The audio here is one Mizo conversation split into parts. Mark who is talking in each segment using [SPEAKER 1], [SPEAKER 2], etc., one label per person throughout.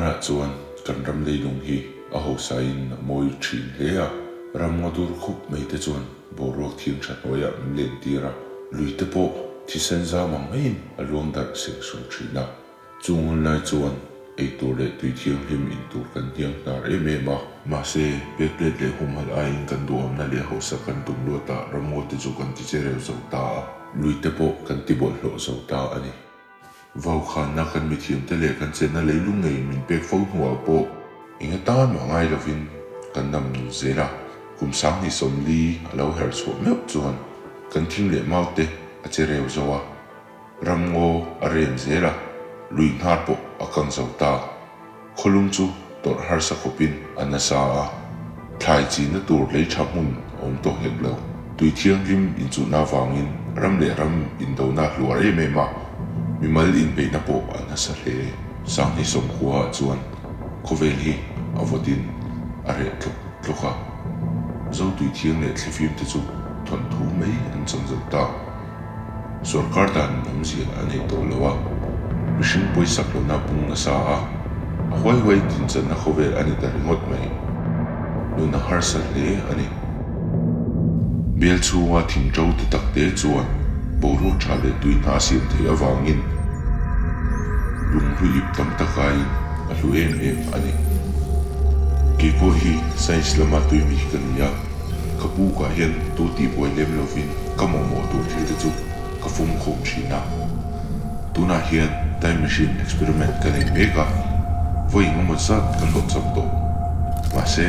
[SPEAKER 1] Hmanah chuan kan ram leilung hi a hausain a mawi thin hle a, ram ngaw dur khup mai te chuan boruak thiang tha hnuaiah min len tir a, lui te pawh thisen zam ang maiin a luang darh seng sung thin a. Chung hun lai chuan ei tur leh tui thianghlim in tur kan hniang hnar em em a. Mahse, pek let leh humhalh aiin kan duhamna leh hausak kan tum luatah ramngaw te chu kan ti che reu zo ta a, lui te pawh kan ti bawlhhlawh zo ta a ni. Vaukhanna kan mithiamte leh kan chenna leilung ngei min pek fo hnuah pawh eng atan mah ngai lovin kan nam nul zel a, kum 2040 a lo herh chhuah meuh chuan kan thing leh mau te a che reu zo a, ramngaw a rem zel a, lui hnar pawh a kang zo ta. Khawlum chu tawrh harsa khawpin a nasa a, thlai chinna tur lei tha hmun a awm tawh hek lo. Tui thianghlim inchuhna avangin ram leh ram indona a hluar em em a, mimal inbeihna pawh a nasa hle. 2090 ah chuan khawvel hi a vawtin a reh tlawk tlawk a, Zo tui thiang leh thlifim te chu thawnthu mai an chang zo ta. Sorkar dan awmzia a nei tawh lo a, mihring pawisak lohna pung nasa a, a huai huai dinchanna khawvel a ni ta ringawt mai. Nun a harsa hle a ni. Bial chhunga thing ṭo te tak te chuan boruak ṭha leh tui hna a siam theih avangin lunghlu ip tam takaiin a hlu em em a ni. Keipawh hi science lama tuimi ka ni a. Ka pukah hian tu tihbuai lem lovin ka mamawh tur thil te chu ka fum khawm thin a. Tunah hian time machine experiment ka nei mek a, vawi engemaw zat ka hlawh chak tawh. Mahse,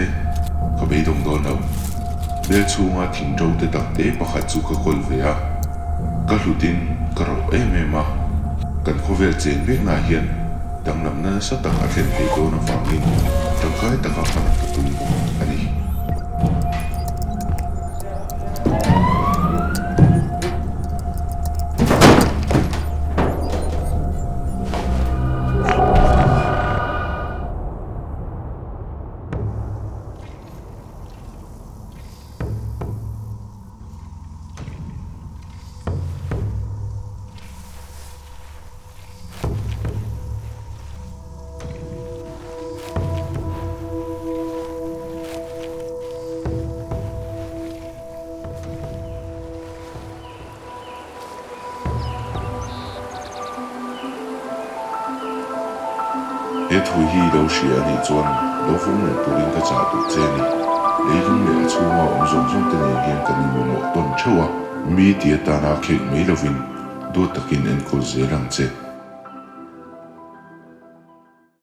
[SPEAKER 1] ka beidawng dawn lo. Bel chhunga thing ṭo te tak te pakhat chu ka kawl ve a, ka hlutin ka roh em em a. Kan khawvel chen veknaah hian danglamna nasa tak a thlen theih dawn avangin tangkai taka hman ka tum a ni. He thu hi lo hria a nih chuan lo vawng reng turin ka chah duh che a ni. Leilung leh a chhunga awm zawng zawng te nen hian kan inmamawh tawn theuh a, mi ti atana khek mai lovin duat takin enkawl zel ang che.